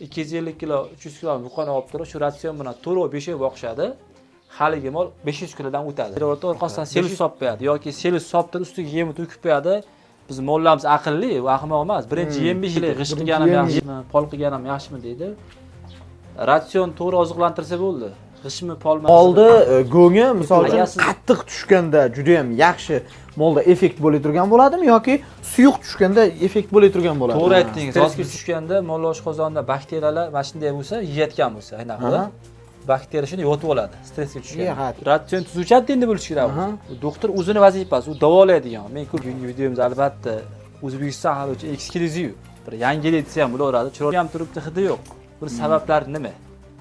250 kilo, 300 kilo buqani olib turib, shu ratsion bilan to'lov 5 oy boqishadi. Haligi mol 500 kilodan o'tadi. O'rta orqasidan selus solib qo'yadi yoki selus solib turib ustiga yemni to'kib qo'yadi. Biz mollarimiz aqlli, u ahmoq emas. Birinchi yem beshlik g'isht qilganim yaxshimi, pol qilganim yaxshimi deydi. Ratsion to'g'ri oziqlantirsa bo'ldi. G'ishtmi, polmi? Molni go'ngi misol uchun Agar siz- qattiq tushganda juda ham yaxshi molda effekt bo'lay turgan bo'ladimi yoki suyuq tushganda effekt bo'lay turgan bo'ladimi? To'g'ri aytdingiz. Hozir tushganda mol oshqozonida bakteriyalar mana shunday bo'lsa, yeyotgan bo'lsa, aynan qilib. Bakteriya shuni yotib oladi, stressga tushgan. Ye, ha. Ratsion tuzuvchi endi bo'lishi kerak. U doktor o'zini vazifasi, u davolaydigan. Men bugungi videomiz albatta O'zbekiston xalqi uchun eksklyuziv. Bir yangilik desa ham bo'laveradi. Chiroyli ham turibdi, hidi yo'q. Buni sabablari nima?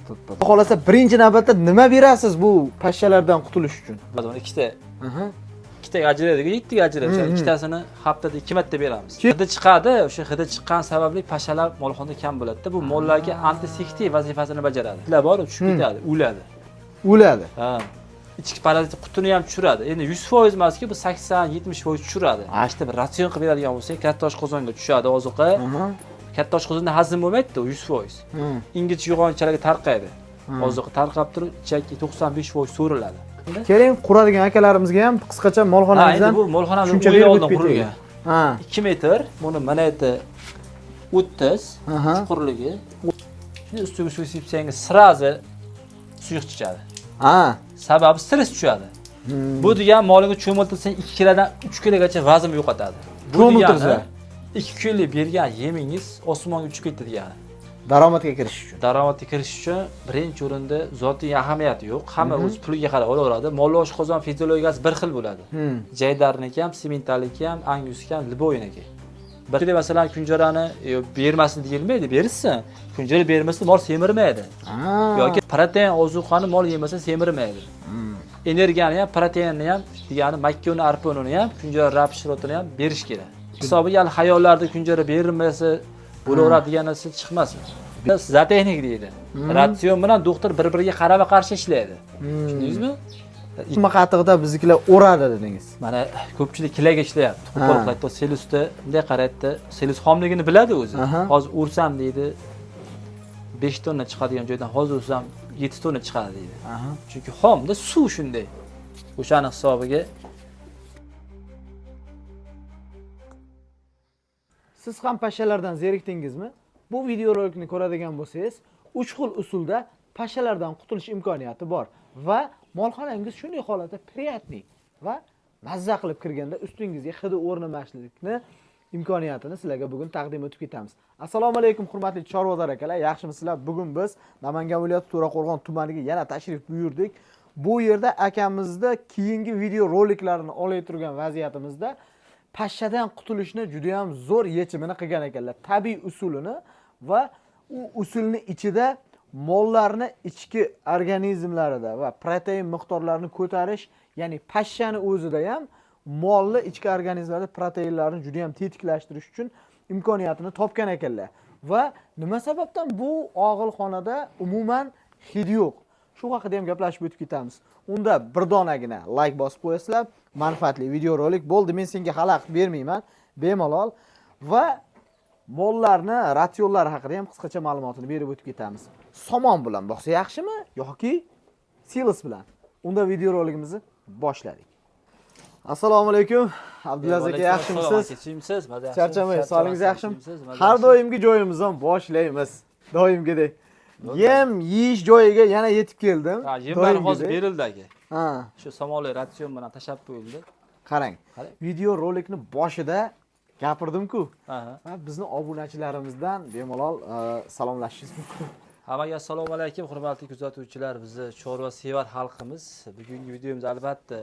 Xudo xohlasa birinchi navbatda nima berasiz bu pashshalardan qutulish uchun? Ba'zan ikkitaga ajraydi, yettaga ajraydi. O'sha ikkitasini haftada 2 marta beramiz. Hidi chiqadi, o'sha hidi chiqqan sababli pashalar molxonada kam bo'ladi-da. Bu mollarga antiseptik vazifasini bajaradi. Hidlar bor, tushib ketadi, o'ladi. O'ladi. Ha. Ichki parazit qutini ham tushiradi. Endi 100% emaski, bu 80-70% tushiradi. Ana shu bir ratsion qilib beradigan bo'lsak, katta oshqozonga tushadi ozuqa. Katta oshqozonda hazm bo'lmaydi-da, 100%. Ingichka yo'g'onchalarga tarqaydi. Ozuqa tarqab turib, ichakka 95% so'riladi. Keling, quradigan akalarimizga ham qisqacha Ha, endi molxonamizdan bu molxonamiz tushuncha o'yin berib oldin o'tib ketaylik. qurilgan. Ha. 2 metr, buni mana yerda 30 chuqurligi. Shuni ustiga suv sepsangiz, sразу suyuq chiqadi. Ha. Sababi stress tushadi. Bu degan molingni cho'miltirsang 2 kilodan 3 kilogacha vazn yo'qotadi. Bu Cho'miltirsa? degani 2 kunlik bergan yemingiz osmonga uchib ketdi degani. Daromadga kirish uchun. Daromadga kirish uchun birinchi o'rinda zotiy ahamiyati yo'q. Hamma o'z puliga qarab olaveradi. Mol oshqozon fiziologiyasi bir xil bo'ladi. Jaydarniki ham, sementalniki ham, angusniki ham, liboyniki. Bir masalan kunjarani bermasin deyilmaydi, berishsin. Kunjara bermasa mol semirmaydi. Yoki protein ozuqani mol yemasa semirmaydi. Energiyani ham, proteinni ham, degani makka uni, arpa unini ham, kunjara rap shirotini ham berish kerak. Hisobiga hali xayollarda kunjara berilmasa bo'laveradi degan narsa chiqmasin. Zootexnik deydi. Ratsion bilan doktor bir-biriga qarama-qarshi ishlaydi. Tushundingizmi? Nima qattiqda biznikilar o'radi dedingiz. Mana ko'pchilik kilaga ishlayapti. Qo'pol qiladi, selusda bunday qaraydi, selus xomligini biladi o'zi. Hozir ursam deydi, 5 tonna chiqadigan joydan hozir ursam 7 tonna chiqadi deydi. Chunki xomda suv shunday. O'shani hisobiga Siz ham pashshalardan zerikdingizmi? Bu videorolikni ko'radigan bo'lsangiz, 3 xil usulda pashshalardan qutulish imkoniyati bor va molxonangiz shunday holatda priyatniy va mazza qilib kirganda ustingizga hidi o'rnamaslikni imkoniyatini sizlarga bugun taqdim etib ketamiz. Assalomu alaykum hurmatli chorvador akalar, yaxshimisizlar? Bugun biz Namangan viloyati To'raqo'rg'on tumaniga yana tashrif buyurdik. Bu yerda akamizda keyingi video roliklarini olay turgan vaziyatimizda pashshadan qutulishni juda ham zo'r yechimini qilgan ekanlar. Tabiiy usulini va u usulni ichida mollarni ichki organizmlarida va protein miqdorlarini ko'tarish, ya'ni pashshani o'zida ham molni ichki organizmlarida proteinlarni juda ham tetiklashtirish uchun imkoniyatini topgan ekanlar. Va nima sababdan bu og'ilxonada umuman hid yo'q? Shu haqida ham gaplashib o'tib ketamiz. Unda bir donagina like bosib qo'yasizlar. Manfaatli videorolik bo'ldi. Men senga xalaqit bermayman, bemalol. Va mollarni ratsionlari haqida ham qisqacha ma'lumotini berib o'tib ketamiz. Somon bilan boqsa yaxshimi yoki silos bilan? Unda videorolikimizni boshladik. Assalomu alaykum. Abdulaziz aka, yaxshimisiz? Kechimsiz? Charchamay, sog'ligingiz yaxshimi? Har doimgi joyimizdan boshlaymiz. Doimgidek. Yem yeyish joyiga yana yetib keldim. Ha, yemlar hozir Doimgidek. berildi aka. Ha, Shu somonli ratsion bilan tashlab qo'yildi. qarang. Qarang. Video rolikni boshida gapirdim-ku. Aha. Ha, bizni obunachilarimizdan bemalol salomlashishingiz mumkin. Hammaga assalomu alaykum hurmatli kuzatuvchilar, bizni chorva sevar xalqimiz. Bugungi videomiz albatta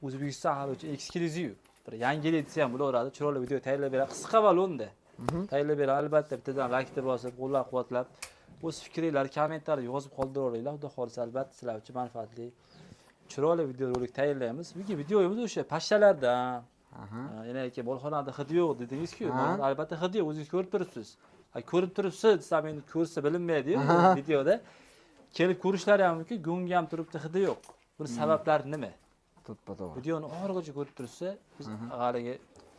O'zbekiston xalqi uchun eksklyuziv. Bir yangilik desa ham bo'laveradi. Chiroyli video tayyorlab beradi. Qisqa va lo'nda. Tayyorlab beradi. Albatta bittadan like bosib, qo'llab-quvvatlab, o'z fikringlar, kommentariy yozib qoldiraveringlar. Xudo xohlasa albatta sizlar uchun manfaatli chiroyli videorolik tayyorlaymiz. Bugungi videomiz o'sha pashshalardan. Yana aka molxonada hidi yo'q dedingiz-ku. Albatta hidi yo'q, o'zingiz ko'rib turibsiz. Ha, ko'rib turibsiz desam endi ko'rsa bilinmaydi-yu videoda. Kelib ko'rishlari ham mumkin, go'nga ham turibdi, hidi yo'q. Buni sabablari nima? To'ppa to'g'ri. Videoni oxirigacha ko'rib tursa, biz haligi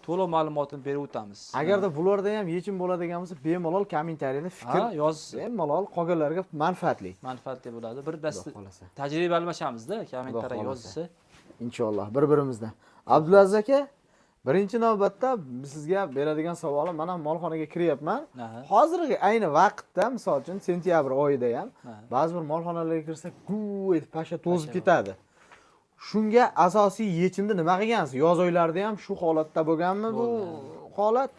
To'liq ma'lumotini berib o'tamiz. Agarda bularda ham yechim bo'ladigan bo'lsa, bemalol kommentariyada fikr Ha, yozsin. Bemalol qolganlarga manfaatli. Manfaatli bo'ladi. Bir dasta Xudo xohlasa. Tajriba almashamizda, kommentariya Xudo yozsa. Inshaalloh bir-birimizdan. Abdulaziz aka, birinchi navbatda sizga beradigan savolim, mana molxonaga kiryapman. Hozirgi ayni vaqtda, misol uchun, sentyabr oyida ham ba'zi bir molxonalarga kirsak, guv etib pasha to'zib Pasha ketadi. Shunga asosiy yechimni nima qilgansiz? Yoz oylarida ham shu holatda bo'lganmi bu holat?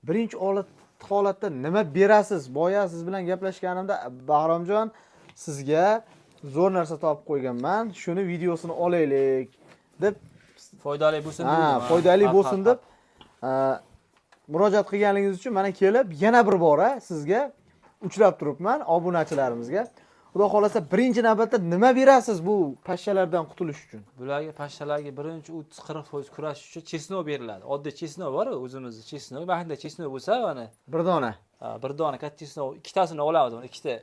Birinchi holatda nima berasiz? Boya siz bilan gaplashganimda Bahromjon sizga zo'r narsa topib qo'yganman. Shuni videosini olaylik deb Foydali bo'lsin ha, dedim, ha. foydali Ha, bo'lsin ha, deb murojaat qilganligingiz uchun mana kelib yana bir bora sizga uchrab turibman obunachilarimizga. Xudo xohlasa birinchi navbatda nima berasiz bu pashshalardan qutulish uchun? Bularga pashshalarga birinchi 30-40% kurashish uchun чеснок beriladi. Oddiy чеснок bor o'zimizda чеснок. Mana чеснок bo'lsa, mana Bir dona. Ha, bir dona katta чеснок ikkitasini olamiz, mana ikkita.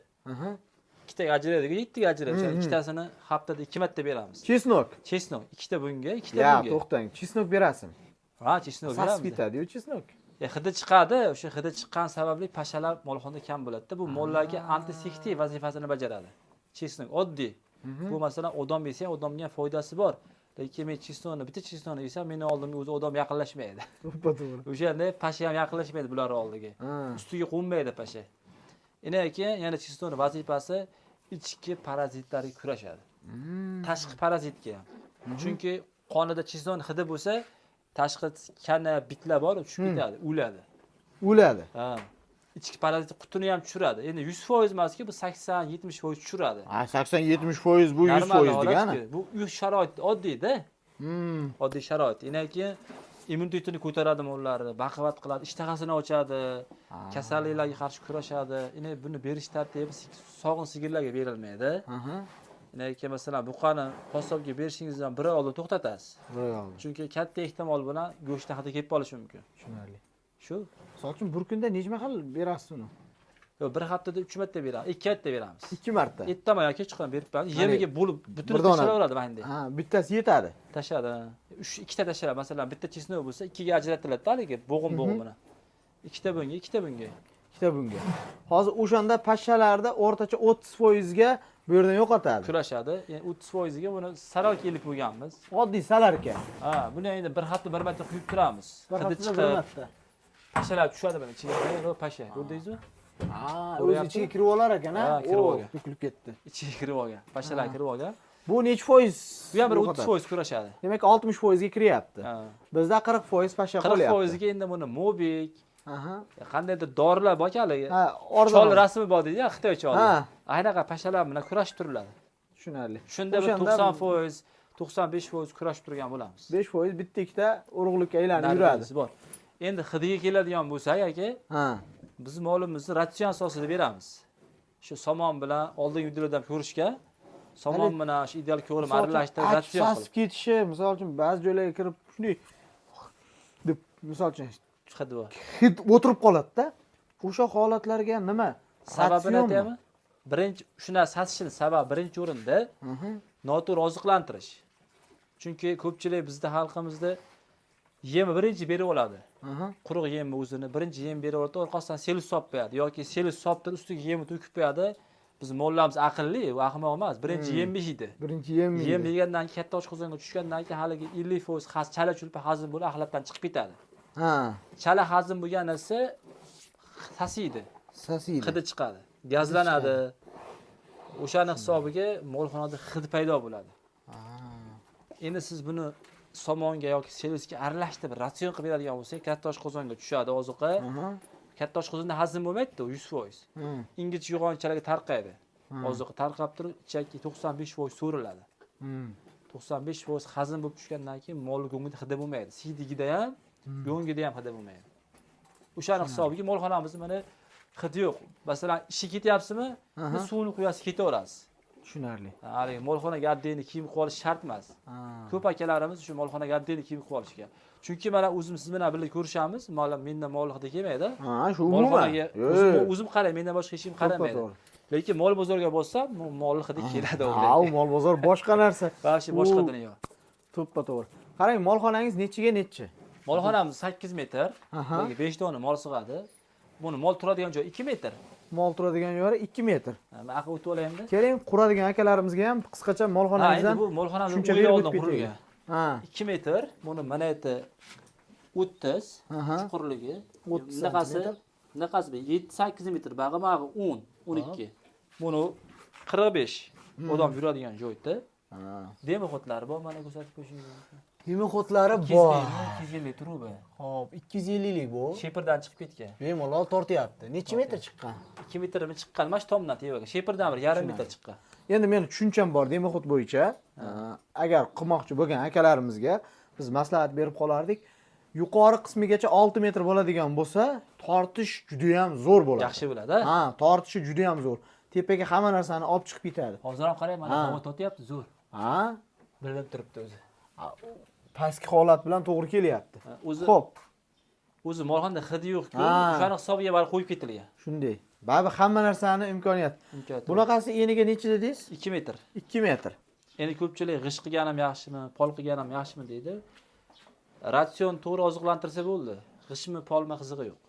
Ikkitaga ajraydi, yettaga ajraydi. O'sha ikkitasini haftada 2 marta beramiz. Чеснок. Чеснок ikkita bunga, ikkita Ya, bunga. to'xtang. Чеснок berasizmi? Ha, чеснок Sasib beramiz. ketadi-yu чеснок. Ya, hidi chiqadi, o'sha hidi chiqqan sababli pashalar molxonada kam bo'ladi-da. Bu mollarga antiseptik vazifasini bajaradi. Чеснок oddiy. Bu masalan odam yesa ham odamga ham foydasi bor. Lekin men чеснок ni, bitta чеснок ni yesam, meni oldimga o'zi odam yaqinlashmaydi. To'ppa to'g'ri. O'shanda pasha ham yaqinlashmaydi bular oldiga. Ustiga qo'nmaydi pasha. Endi keyin yana чеснок ni vazifasi ichki parazitlarga kurashadi. Tashqi parazitga ham. Chunki qonida чеснок hidi bo'lsa, tashqi kana bitlar bor, tushib ketadi, o'ladi. O'ladi. Ha. Ichki parazit qutini ham tushiradi. Endi 100% emaski, bu 80-70% tushiradi. Ha, 80-70% bu 100% Normal degani. holatku. Bu uy sharoit oddiyda. Oddiy sharoit. Endi keyin immunitetini ko'taradi mollarni, baquvvat qiladi, ishtahasini ochadi, kasalliklarga qarshi kurashadi. Endi buni berish tartibi sog'in sigirlarga berilmaydi. Endi keyin masalan buqani qassobga berishingizdan bir oy oldin to'xtatasiz. Bir oy oldin. Chunki katta ehtimol bilan go'shtdan hidi kelib qolishi mumkin. Tushunarli. Shu. Misol uchun bir kunda necha mahal berasiz uni? Yo'q, bir haftada 3 marta beramiz, 2 marta beramiz. 2 marta. Ertaman yoki kechqurun berib qo'yamiz. Yemiga bo'lib butun Bir dona. tashlaveradi mana bunday. Ha, bittasi yetadi. Tashladi. 3 ikkita tashladi. Masalan, bitta чеснок bo'lsa, ikkiga ajratiladi haligi bo'g'im bo'g'imini. Ikkita bunga, ikkita bunga. Ikkita bunga. Hozir o'shanda pashshalarda o'rtacha 30% ga bu yerdan yo'qotadi. Kurashadi. Ya'ni 30% ga buni солярка ilib qo'yganmiz. Oddiy солярка. Ha, buni endi bir hafta bir marta quyib turamiz. Bir Hidi haftada bir chiqib, marta. Pashalar tushadi mana ichiga. Mana pasha. Ko'rdingizmi? Ha, o'zi Ko'ryapti? ichiga kirib olar ekan, ha? Ha, kirib O, olgan. To'kilib ketdi. Ichiga kirib olgan. Pashalar kirib olgan. Bu nechi foiz? Bu ham bir yo'qotadi? 30% kurashadi. Demak, 60% ga kiryapti. Ha. Bizda 40% pasha 40 qolyapti. Foiziga endi buni Mobik, qandaydir dorilar bor haligi. Ha, arzon. Chol rasmi bor deydi, Xitoy choli. Ha. Aynaqa pashalar bilan kurashib turiladi. Tushunarli. Shunda bir O'shanda 90%, 95% kurashib turgan bo'lamiz. 5% bitta ikkita urug'likka aylanib yuradi. Narigisi bor. Endi hidiga keladigan bo'lsak, aka, biz molimizni ratsion asosida beramiz. Shu somon bilan oldingi videolarda ham ko'rishgan. Somon bilan shu ideal ko'rim Misol uchun, aralashtirib ach ratsion sasib qilib. ketishi, misol uchun ba'zi joylarga kirib shunday deb, misol uchun Hidi bor. Hid o'tirib qoladi-da. O'sha holatlarga nima? Sababini Ratsionmi? aytaymi? Birinchi shuna sasishini sababi birinchi o'rinda noto'g'ri oziqlantirish. Chunki ko'pchilik bizda xalqimizda yemi birinchi berib oladi. Quruq yemni o'zini birinchi yem berib oladi, orqasidan sel solib qo'yadi yoki sel solib turib ustiga yemni to'kib qo'yadi. Biz mollarimiz aqlli, u ahmoq emas. Birinchi yemni yeydi. Birinchi yem Yem yegandan keyin katta oshqozonga tushgandan keyin haligi 50% chala chulpa hazm bo'lib axlatdan chiqib ketadi. Chala hazm bo'lgan narsa sasiydi. Sasiydi. Hidi chiqadi. Gazlanadi. O'shani hisobiga molxonada hid paydo bo'ladi. Endi siz buni somonga yoki selosga aralashtirib ratsion qilib beradigan bo'lsak, katta oshqozonga tushadi ozuqa. Katta oshqozonda hazm bo'lmaydi-da, 100%. Ingichka yo'g'onchalarga tarqaydi. Ozuqa tarqab turib, ichakka 95% so'riladi. 95% hazm bo'lib tushgandan keyin mol go'ngida hidi bo'lmaydi. Siydigida ham, go'ngida ham hidi bo'lmaydi. O'shani hisobiga molxonamiz mana hidi yo'q. Masalan, ishga ketyapsizmi? Suvni quyasiz, ketaverasiz. Tushunarli. Haligi molxonaga отдельный kiyim qilib olish shart emas. Ko'p akalarimiz shu molxonaga отдельный kiyim qilib olishgan. Chunki mana o'zim siz bilan birga ko'rishamiz, mol mendan mol hidi kelmaydi. Ha, shu umuman. Molxonaga o'zim qarayman, mendan boshqa hech kim qaramaydi. To'g'ri. Lekin mol bozorga borsam, mol hidi keladi. Ha, u mol bozor boshqa narsa. Вообще boshqa dunyo. To'ppa to'g'ri. Qarang, molxonangiz nechiga nechi? Molxonamiz 8 metr. Aha. Bunga 5 dona mol sig'adi. Buni mol turadigan joyi 2 metr. Mol turadigan yeri 2 metr. Ha, men aql o'tib olaymi? Keling, quradigan akalarimizga ham qisqacha Ha, endi molxonangizdan bu molxonamiz tushuncha o'yi berib oldin o'tib ketaylik. qurilgan. Ha. 2 metr. Buni mana yerda 30 Aha. chuqurligi. 30 Bunaqasi, santimetr. bunaqasi 7-8 metr, bag'i mag'i 10, 12. Buni 45 odam yuradigan joyda. Ha. Demoxodlari bor, mana ko'rsatib qo'yishingiz mumkin. Demoxodlari bor. 250 truba. Xo'p, 250 lik bu. Sheperdan chiqib ketgan. Bemalol tortyapti. Necha metr chiqqan? 2 metrmi chiqqan, mana shu tomdan tevaga. Sheperdan bir yarim metr chiqqan. Endi meni tushuncham bor demoxod bo'yicha. Agar qilmoqchi bo'lgan akalarimizga biz maslahat berib qolardik. Yuqori qismigacha 6 metr bo'ladigan bo'lsa, tortish juda ham zo'r bo'ladi. Yaxshi bo'ladi, ha? Ha, tortishi juda ham zo'r. Tepaga hamma narsani olib chiqib ketadi. Hozir ham qarang, mana Ha. havo tortyapti, zo'r. Ha? Bilinib turibdi o'zi. Pastki holat bilan to'g'ri kelyapti. Ha, o'zi Xo'p, o'zi molxonada hidi yo'q-ku, Ha. o'shani hisobiga baribir qo'yib ketilgan. shunday. Baribir hamma narsani imkoniyat. Imkoniyat. Bunaqasi eniga necha dedingiz? 2 metr. 2 metr. Endi ko'pchilik g'isht qilgan ham yaxshimi, pol qilgan ham yaxshimi deydi. Ratsion to'g'ri oziqlantirsa bo'ldi. G'ishtmi, polmi qizig'i yo'q.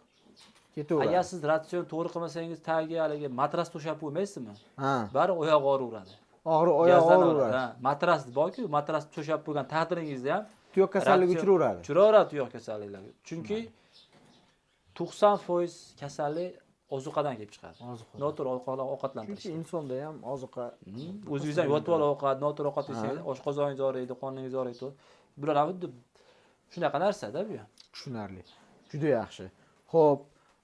Ketaveradi. Agar siz ratsion to'g'ri qilmasangiz, tagiga haligi matras to'shab qo'ymaysizmi? Ha. Bari oyoq og'riveradi. Og'ri oyoq Gazdan og'riveradi. Ha, matras borku, matras to'shab qo'ygan taqdiringizda ham Tuyoq kasalligi uchraveradi. Uchraveradi tuyoq kasalliklari. Chunki 90% kasallik ozuqadan kelib chiqadi. Ozuqa. Noto'g'ri ovqatlantirish. Chunki insonda ham ozuqa O'zingiz ham yotib olib ovqat, noto'g'ri ovqat yesangiz, oshqozoningiz og'riydi, qorningiz og'riydi. Bular ham xuddi shunaqa narsa-da bu. Tushunarli. Juda yaxshi. Xo'p,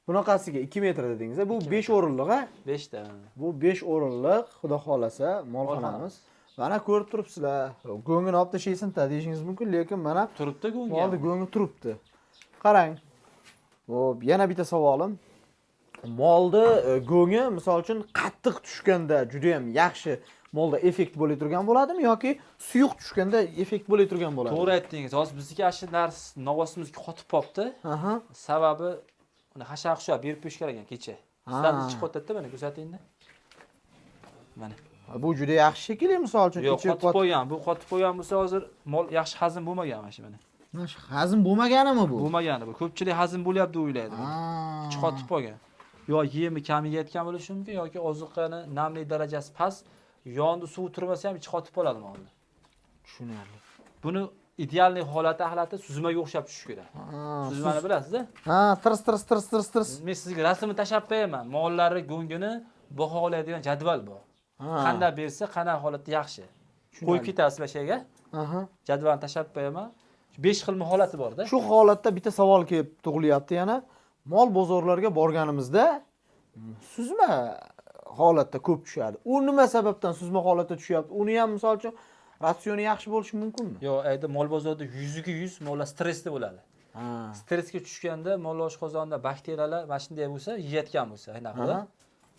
bunaqasiga 2 metr dedingiz. Bu 5 o'rinliq, a? 5 ta. Bu 5 o'rinliq, xudo xolasa, molxonamiz. Mana ko'rib turibsizlar. Go'ngini olib tashlaysin deyishingiz mumkin, lekin mana Turibdi go'ngi. molni go'ngi turibdi. Qarang. Xo'p, yana bitta savolim. Molni go'ngi misol uchun qattiq tushganda juda ham yaxshi molda effekt bo'lay turgan bo'ladimi yoki suyuq tushganda effekt bo'lay turgan bo'ladimi? To'g'ri aytdingiz. Hozir bizniki ana shu narsa novvosimizga qotib qolibdi. Aha. Sababi uni hashar-hushar berib qo'yish kerak ekan kecha. Sizlarni ichi qotadi, mana ko'rsatingda. Mana. Bu juda yaxshi shekilli, misol uchun Yo'q, ichi qotib qo'ygan. Bu qotib qo'ygan bo'lsa hozir mol yaxshi hazm bo'lmagan mana shu mana. Mana shu hazm bo'lmaganimi bu? Bo'lmagani bu. Ko'pchilik hazm bo'lyapti deb o'ylaydi. Ha. Ichi qotib qolgan. Yo yemi kamiyayotgan bo'lishi mumkin yoki ozuqani namlik darajasi past, yonida suv turmasa ham ichi qotib qoladi molni. Tushunarli. Buni idealniy holati axlati suzmaga o'xshab tushishi kerak. Ha, Suzmani bilasiz-a? Ha, tirs tirs tirs tirs tirs. Men sizga rasmini tashlab qo'yaman. Mollarni go'ngini baholaydigan jadval bor. Ha. Qanday bersa, qanday holatda yaxshi. Qo'yib ketasizlar shayga. Aha. Jadvalni tashlab qo'yaman. 5 xil holati bor-da. Shu holatda bitta savol kelib tug'ilyapti yana. Mol bozorlarga borganimizda suzma holatda ko'p tushadi. U nima sababdan suzma holatda tushyapti? Uni ham misol uchun ratsioni yaxshi bo'lishi mumkinmi? Yo'q, endi mol bozorida 100ga 100 mollar stressda bo'ladi. Ha. Stressga tushganda mol oshqozonida bakteriyalar mana shunday bo'lsa, yeyotgan bo'lsa, anaqa qilib,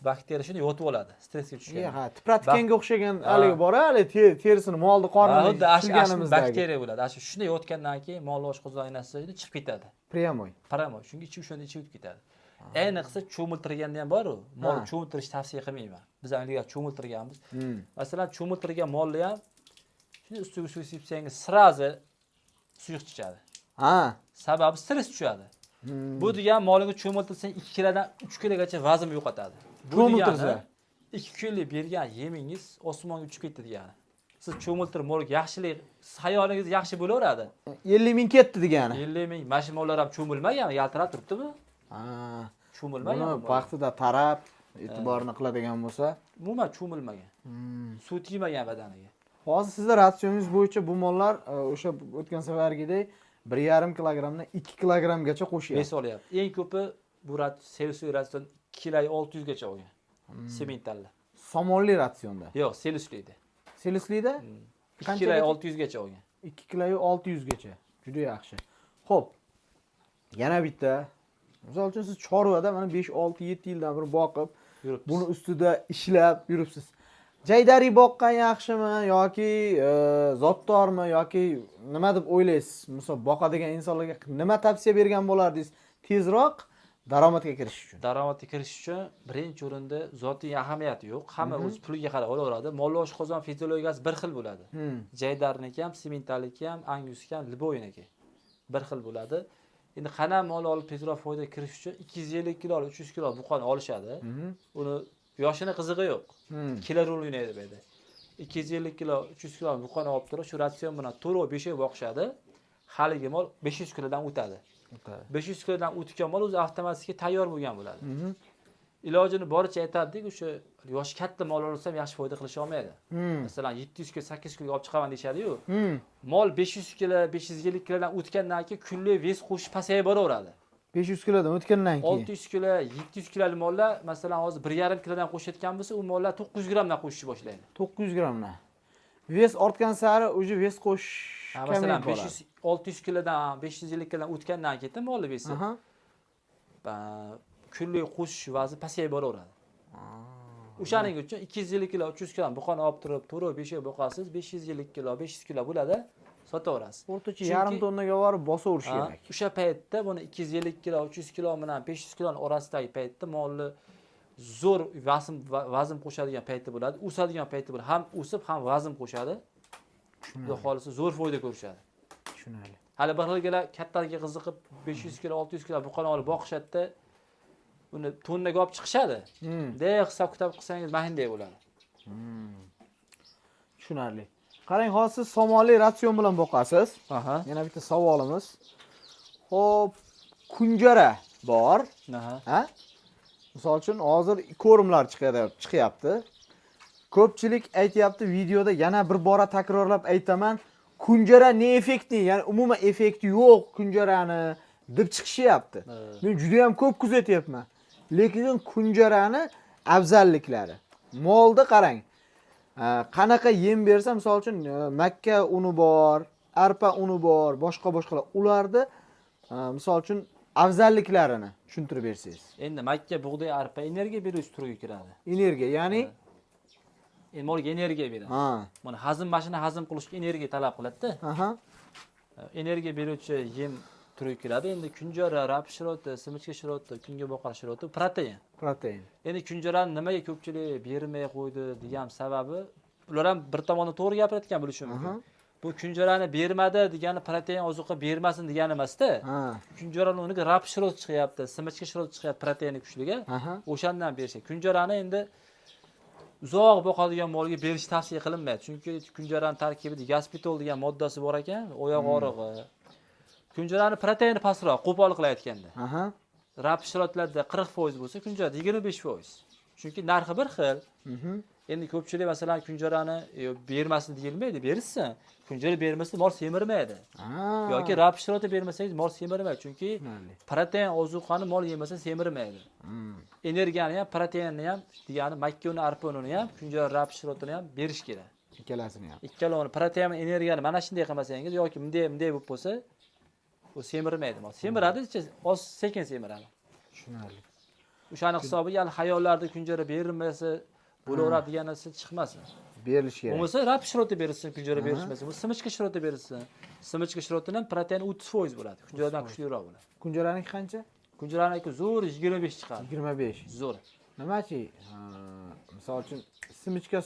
bakteriya shuni yotib oladi stressga tushganda. Ha, tipratikanga o'xshagan Ha. haligi bor, hali terisini molni Ha, qornini xuddi ana shu shilganimizdagi. bakteriya bo'ladi. Ana shu shunday yotgandan keyin mol oshqozon aynasi chiqib ketadi. Prямой. Prямой. Chunki ichi o'shanda ichi o'tib ketadi. Ayniqsa cho'miltirganda ham bor-u, mol Ha. cho'miltirish tavsiya qilmayman. Biz ham ilgari cho'miltirganmiz. Masalan, cho'miltirgan molni ham shuni ustiga suv sepsangiz, сразу suyuq chiqadi. Ha. Sababi stress tushadi. Bu degan molingiz cho'miltirsang 2 kilodan 3 kilogacha vazn yo'qotadi. Bu Cho'miltirsa? degani 2 kunlik bergan yemingiz osmonga uchib ketdi degani. Siz cho'miltirib molga yaxshilik, xayolingiz yaxshi bo'laveradi. 50 ming ketdi degani. 50 ming mana shu mollar ham cho'milmagan, yaltirab turibdimi? Ha. Cho'milmagan. Buni Bu mollar. vaqtida tarab, e'tiborini qiladigan bo'lsa. Umuman cho'milmagan. Suv tegmagan badaniga. Hozir sizda ratsioningiz bo'yicha bu mollar o'sha o'tgan safargidek 1,5 kilogrammdan 2 kilogrammgacha qo'shyapti. Bes olyapti. Eng ko'pi bu selusli ratsion 2 kilo 600 gacha olgan. Sementallar. Somonli ratsionda. Yo'q, seluslida. Seluslida 2 Qanchagacha? kilo 600 gacha olgan. 2 kilo 600 gacha. Juda yaxshi. Xo'p. Yana bitta. Misol uchun siz chorvada mana 5, 6, 7 yildan beri boqib, Yuribmiz. buni ustida ishlab yuribsiz. Jaydari boqqan yaxshimi yoki zotdormi yoki nima deb o'ylaysiz? Misol boqadigan insonlarga nima tavsiya bergan bo'lardingiz tezroq daromadga kirish uchun? Daromadga kirish uchun birinchi o'rinda zotiy ahamiyati yo'q. Hamma o'z puliga qarab olaveradi. Mol oshqozon fiziologiyasi bir xil bo'ladi. Jaydarniki ham, sementalniki ham, angusniki ham, любойniki. Bir xil bo'ladi. Endi qana mol olib tezroq foyda kirish uchun 250 kilo, 300 kilo buqani olishadi. Uni yoshini qizig'i yo'q. Kilo rol o'ynaydi bu yerda. 250 kilo, 300 kilo buqani olib turib, shu ratsion bilan 4-5 oy boqishadi. Haligi mol 500 kilodan o'tadi. 500 kilodan o'tgan mol o'zi avtomatik tayyor bo'lgan bo'ladi. Ilojini boricha aytardik, o'sha yoshi katta mol olsam yaxshi foyda qilisha olmaydi. Masalan, 700 kilo, 800 kiloga olib chiqaman deyishadi-yu. Mol 500 kilo, 550 kilodan o'tgandan keyin kunlik vес qo'shish pasayib boraveradi. 500 kilodan o'tgandan keyin 600 kilo, 700 kilolik mollar, masalan, hozir 1,5 kilodan qo'shayotgan bo'lsa, u mollar 900 grammdan qo'shishni boshlaydi. 900 grammdan. Вес ortgan sari уже вес qo'shish Masalan, kamayib boradi. 500, 600 kilodan, 550 kilodan o'tgandan keyin molni вес i kunlik qo'shish vazni pasayib boraveradi. O'shaning uchun 250 kilo, 300 kilo buqani olib turib, 4-5 oy boqasiz, 550 kilo, 500 kilo bo'ladi, sotaverasiz. O'rtacha Chunki yarim tonnaga borib bosaverish kerak. O'sha paytda buni 250 kilo, 300 kilo bilan 500 kiloni orasidagi paytda molni zo'r vazn qo'shadigan payti bo'ladi, o'sadigan payti bo'ladi. Ham o'sib, ham vazn qo'shadi. Xudo xohlasa zo'r foyda ko'rishadi. Tushunarli. Hali bir xilgilar kattalarga qiziqib 500 kilo, 600 kilo buqani olib boqishadi-da, uni tonnaga olib chiqishadi. De hisob kitob qilsangiz mana shunday bo'ladi. Tushunarli. Qarang, hozir siz somonli ratsion bilan boqasiz. Yana bitta savolimiz. Xo'p, kunjara bor. Ha? Misol uchun hozir ko'rimlar chiqyapti. Ko'pchilik aytyapti videoda, yana bir bora takrorlab aytaman, kunjara неэффективный, ya'ni umuman effekti yo'q kunjarani deb chiqishyapti. Men juda ham ko'p kuzatyapman. Lekin kunjarani afzalliklari. Molda qarang. Qanaqa yem bersa, misol uchun makka uni bor, arpa uni bor, boshqa boshqalar. Ularni misol uchun afzalliklarini tushuntirib bersangiz. Endi makka, bug'doy, arpa energiya beruvchi turga kiradi. Energiya, ya'ni Endi molga energiya beradi. Buni hazm mashina hazm qilishga energiya talab qiladida. Energiya beruvchi yem turiga kiradi. Endi kunjara, рапс shiroti, семечка shiroti, kunga boqar shiroti protein. Protein. Endi kunjarani nimaga ko'pchilik bermay qo'ydi degan sababi, ular ham bir tomondan to'g'ri gapirayotgan bo'lishi mumkin. Bu kunjarani bermadi degani protein ozuqa bermasin degani emasda. Kunjarani o'rniga рапс shirot chiqyapti, семечка shirot chiqyapti, proteini kuchligi. O'shandan berishadi. Kunjarani endi uzoq boqadigan molga berish tavsiya qilinmaydi. Chunki kunjarani tarkibida gaspitol degan moddasi bor ekan, oyoq og'rig'i. Kunjarani proteini pastroq, qo'pol qilib aytganda. Рапс shirotlarda 40% bo'lsa, kunjarada 25%. Chunki narxi bir xil. Endi ko'pchilik masalan kunjarani bermasin deyilmaydi, berishsin. Kunjara bermasa mol semirmaydi. Yoki рапс shiroti bermasangiz mol semirmaydi. Chunki protein ozuqani mol yemasa semirmaydi. Energiyani ham, proteinni ham, degani makka uni, arpa unini ham, kunjara, рапс shirotini ham berish kerak. Ikkalasini ham. Ikkalovini protein, energiyani mana shunday qilmasangiz yoki bunday bunday bo'lib qolsa, u semirmaydi mol. Semiradi, oz sekin semiradi. Tushunarli. O'shani hisobiga hali xayollarda kunjara berilmasa bo'laveradi degan narsa chiqmasin. Berilishi kerak. Bo'lmasa рапс shiroti berilsin, kunjara berishmasin. Bu семечка shiroti berilsin. Семечка shirotini ham protein 30% bo'ladi. Kunjaradan kuchliroq bo'ladi. Kunjaraniki qancha? Kunjaraniki zo'r 25 chiqadi. 25. Zo'r. Nimachi? Ha, misol uchun семечка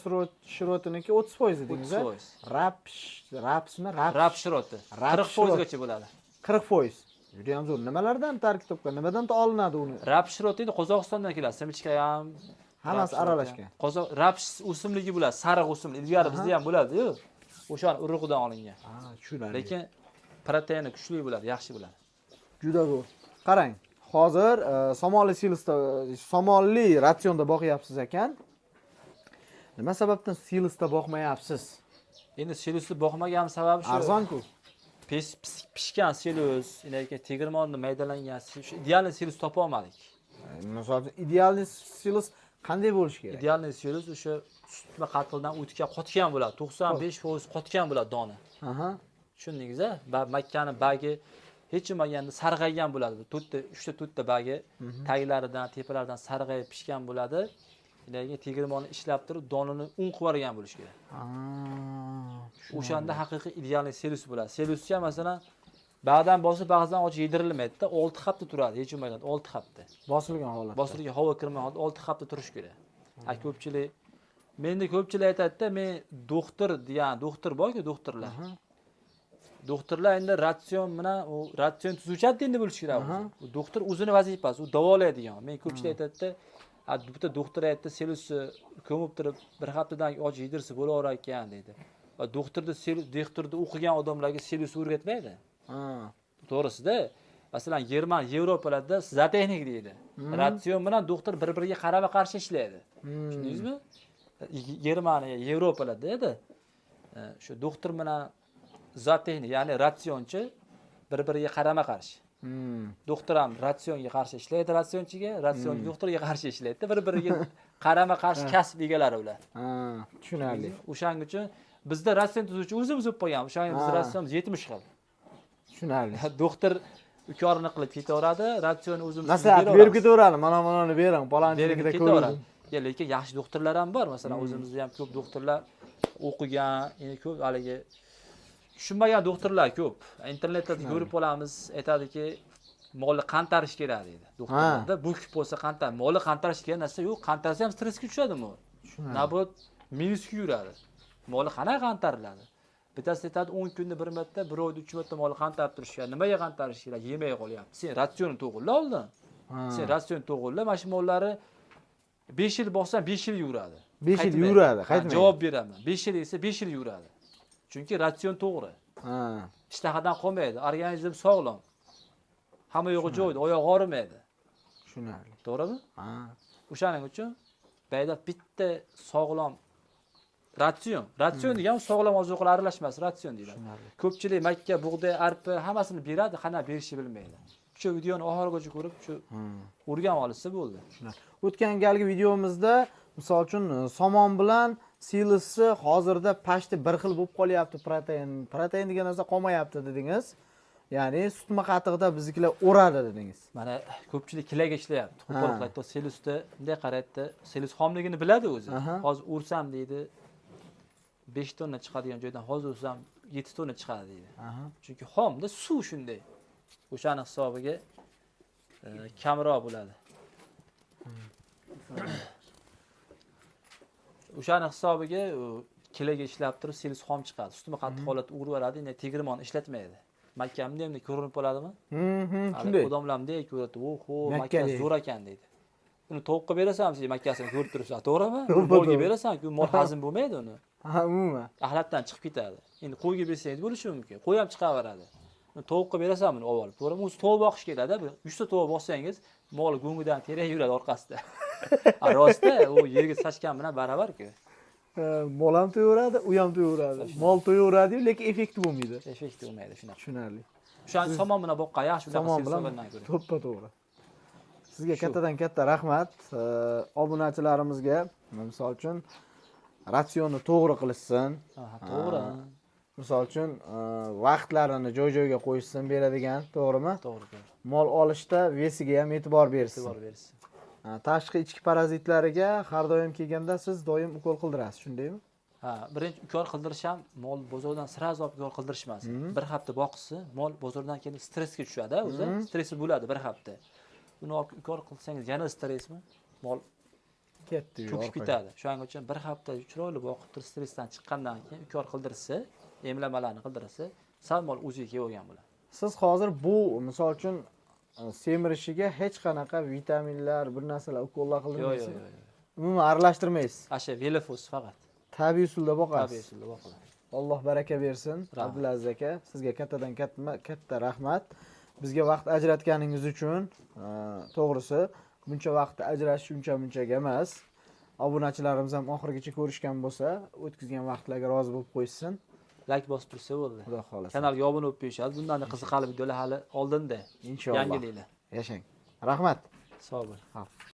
shirotiniki 30% dedingiz, a? 30%. Рапс, rapsmi? Raps. Рапс shiroti Рапс 40 foizgacha bo'ladi. 40%. Juda ham zo'r. Nimalardan tarkib topgan? Nimadan olinadi uni? Рапс shiroti endi Qozog'istondan keladi. Семечка ham, Hammasi рапс shiroti aralashgan. ham. Qozoq рапс o'simligi bo'ladi, sariq o'simlik. Ilgari bizda ham bo'ladi-yu. O'shani urug'idan olingan. Ha, tushunarli. Lekin proteini kuchli bo'ladi, yaxshi bo'ladi. Juda zo'r. Qarang, hozir somonli silosda, somonli ratsionda boqyapsiz ekan. Nima sababdan silosda boqmayapsiz? Endi silosni boqmagan sababi shu. Arzon-ku. Pishgan silos, keyin tegirmonni maydalangan shu идеальный silos topa olmadik. Misol uchun идеальный silos qanday bo'lishi kerak? Идеальный silos o'sha sut va qatiqdan o'tgan, qotgan bo'ladi. 95% qotgan bo'ladi doni. Tushundingiz a? Makkani bagi hech bo'lmaganda sarg'aygan bo'ladi. To'rtta, uchta, to'rtta bagi taglaridan, tepalaridan sarg'ayib pishgan bo'ladi. Lekin tegirmonni ishlab turib donini un qilib yuborgan bo'lishi kerak. O'shanda haqiqiy идеальный silos bo'ladi. Silosga masalan ba'zan bosib, ba'zan och yedirilmaydi-da, 6 hafta turadi, hech bo'lmaganda 6 hafta. Bosilgan holatda. Bosilgan, havo kirmagan holda 6 hafta turishi kerak. Ha, ko'pchilik menda ko'pchilik aytadi-da, men doktor degan doktor borku, doktorlar. Doktorlar endi ratsion bilan u ratsion tuzuvchi endi bo'lishi kerak o'zi. U doktor o'zini vazifasi, u davolaydigan. Men ko'pchilik aytadida, bitta doktor aytdi, selusni ko'mib turib bir haftadan keyin och yedirsa bo'laverar ekan deydi. Va doktorni doktorni o'qigan odamlarga selus o'rgatmaydi. To'g'risida, masalan, German, Yevropalarda zootexnik deydi. Ratsion bilan doktor bir-biriga qarama-qarshi ishlaydi. Tushundingizmi? Germaniya, Yevropalarda edi. Shu doktor bilan zootexnik, ya'ni ratsionchi bir-biriga qarama-qarshi. Doktor ham ratsionga qarshi ishlaydi, ratsionchiga, ratsionchi doktorga qarshi ishlaydi. Bir-biriga qarama-qarshi kasb egalari ular. Ha, tushunarli. O'shaning uchun bizda ratsion tuzuvchi o'zimiz bo'lib qolgan. O'shaning biz ratsionimiz 70 xil. Tushunarli. Doktor ukorini qilib ketaveradi, ratsionni o'zimiz Maslahat berib ketaveradi. Mana manoni bering, berib palonchilikda ketaveradi. ko'rdim. Ya, lekin yaxshi doktorlar ham bor. Masalan, o'zimizda ham ko'p doktorlar o'qigan, endi ko'p haligi tushunmagan doktorlar ko'p. Internetda ko'rib olamiz, aytadiki, molni qantarish kerak deydi. Doktorlarda bukib bo'lsa qantar, molni qantarish kerak narsa yo'q, qantarsa ham stressga tushadi mol. Наоборот, minusga yuradi. Molni qanaqa qantariladi? Bittasi aytadi 10 kunda bir marta, bir oyda 3 marta molni qantarib turish kerak. Nimaga qantarish kerak? Yemay qolyapti. Sen ratsionni to'g'irla oldin. Sen ratsion to'g'irla, mana shu mollarni 5 yil boqsang 5 yil yuradi. 5 yil Qaytmaydi. yuradi, Ha, qaytmaydi. javob beraman. 5 yil esa 5 yil yuradi. Chunki ratsion to'g'ri. Ishtahadan qolmaydi, organizm sog'lom. Hamma yo'g'i joyida, oyoq og'rimaydi. Tushunarli. To'g'rimi? Ha. O'shaning uchun bayda bitta sog'lom ratsion. Ratsion degan sog'lom ozuqalar aralashmasi ratsion deyiladi. Tushunarli. Ko'pchilik makka, bug'doy, arpa hammasini beradi, qanaqa berishni bilmaydi. Shu videoni oxirigacha ko'rib, shu o'rganib olishsa bo'ldi. Tushunarli. O'tgan galgi videomizda misol uchun somon bilan silosi hozirda pashti bir xil bo'lib qolyapti, protein. Protein degan narsa qolmayapti dedingiz. Ya'ni sutmi qatiqda biznikilar o'radi dedingiz. Mana ko'pchilik kilaga ishlayapti. Qo'pol qiladi, silusda bunday qaraydi, silus xomligini biladi o'zi. Hozir ursam deydi, 5 tonna chiqadigan joydan hozir ursam 7 tonna chiqadi deydi. Chunki xomda suv shunday. O'shani hisobiga kamroq bo'ladi. O'shani hisobiga kilaga ishlab turib silus xom chiqadi. Sutmi qattiq holatda urib yuboradi, endi tegirmon ishlatmaydi. Makkamda endi ko'rinib qoladimi? Shunday. Odamlar bunday ko'radi, oho, Makka makka deydi. zo'r ekan deydi. Uni tovuqqa berasan, sen makkasini ko'rib turibsan, to'g'rimi? To'g'ri, Molga to'g'ri. berasan-ku, mol hazm bo'lmaydi uni. Ha, umuman. Axlatdan chiqib ketadi. Endi qo'yga bersangiz bo'lishi mumkin. Qo'y ham chiqaveradi. Uni tovuqqa berasan buni olib, to'g'rimi? O'zi tovuq boqish keladi. Bir 100 ta tovuq boqsangiz, mol go'ngidan terak yuradi orqasida. Rostda u yerga sachgan bilan baravar-ku. Mol ham to'yaveradi, u ham to'yaveradi. Mol to'yaveradi-yu, lekin effekti bo'lmaydi. Effekti bo'lmaydi shunaqa. Tushunarli. O'shaning somon bilan boqqan yaxshi, unaqa Somon bilan selsolardan ko'ra. to'ppa-to'g'ri. Sizga Shu. kattadan katta rahmat. Obunachilarimizga, misol uchun, ratsionni to'g'ri qilishsin. Ha, to'g'ri. Misol uchun, vaqtlarini joy-joyga qo'yishsin beradigan, to'g'rimi? To'g'ri, to'g'ri. Mol olishda vesiga ham e'tibor bersin. E'tibor bersin. Tashqi ichki parazitlariga har doim kelganda siz doim ukol qildirasiz, shundaymi? Ha, birinchi ukol qildirish ham mol bozordan sразу olib ukol qildirish emas. Bir hafta boqishsa, mol bozordan keyin stressga tushadi o'zi. Stressi bo'ladi bir hafta. Uni olib ukol qilsangiz yana stressmi? Mol Ketdi, cho'kib orqaga. ketadi. Shuning uchun bir hafta chiroyli boqib turib stressdan chiqqandan keyin ukol qildirsa, emlamalarni qildirsa, sal mol o'ziga kelib olgan bo'ladi. Siz hozir bu misol uchun semirishiga hech qanaqa vitaminlar, bir narsalar ukollar Yo'q, qildirmaysiz? yo'q, yo'q, yo'q. Umuman aralashtirmaysiz. Asha velofos faqat. Tabiiy usulda boqasiz. Tabiiy usulda boqiladi. Alloh baraka bersin. Rahmat. Abdulaziz aka, sizga kattadan katta rahmat. Bizga vaqt ajratganingiz uchun, to'g'risi, buncha vaqt ajratish uncha munchaga emas. Obunachilarimiz ham oxirigacha ko'rishgan bo'lsa, o'tkazgan vaqtlarga rozi bo'lib qo'yishsin. Like bosib tursa bo'ldi. Xudo xohlasa. Kanalga obuna bo'lib qo'yishadi. Bundan da qiziqarli videolar hali oldinda. Inshaalloh. Yangiliklar. Yashang. Rahmat. Sog' bo'ling. Xo'p.